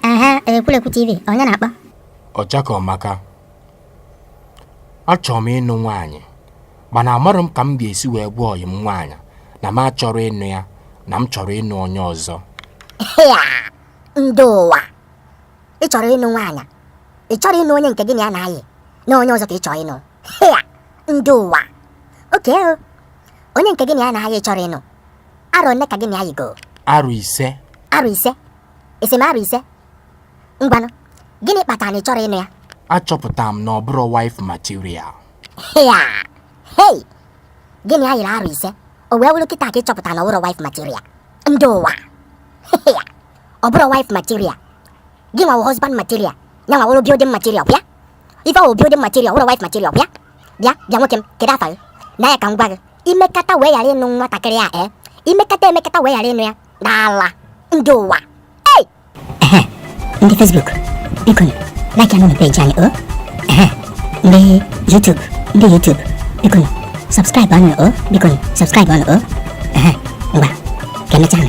Ehe, Ekwulekwu TV, onye na-akpọ? Ọjakọmaka, achọrọ m ịnụ nwaanyị, mana amarọ m ka m ga-esi wee gwa ọyị m nwaanyị na m achọrọ ịnụ ya, na m chọrọ ịnụ onye ọzọ. Ya, ndị ụwa, ị chọrọ ịnụ nwaanyị, ị chọrọ ịnụ onye nke gị na ya na-ayị, na onye ọzọ ka ị chọrọ ịnụ. Ya, ndị ụwa. Okay o, onye nke gị na ya na-ayị ị chọrọ ịnụ, arọ one ka gị na ya yigo? Arọ 5. Arọ 5? Esi m arọ 5? Ngwanụ, gịnị kpatara na ị chọrọ ịnụ ya? Achọpụtara m na ọ bụrụ wife material. Ya, hei, gị na ya yiri arọ 5, o wee wụrụ kịta ka ị chọpụtara na ọ bụrụ wife material. Ndị ụwa. Ya, ọ bụrụ wife material, gị nwa wụ husband material, ya nwa wụrụ building material. Bịa, ife wụ building material, wụrụ wife material. Bịa bịa bịa, nwoke m, kedu afa gị? Na ya ka m gwa gị, imekata wee ghara ịnụ nwatakịrị a, ee, imekata emekata wee ghara ịnụ ya n'ala ndị ụwa. Ei! Ehe, ndị Facebook, biko like ya nụ page anyị o. Ehe, ndị YouTube, ndị YouTube, biko subscribe ọnụ o, biko subscribe ọnụ o. Ehe, ngwa, ka emechaa nụ.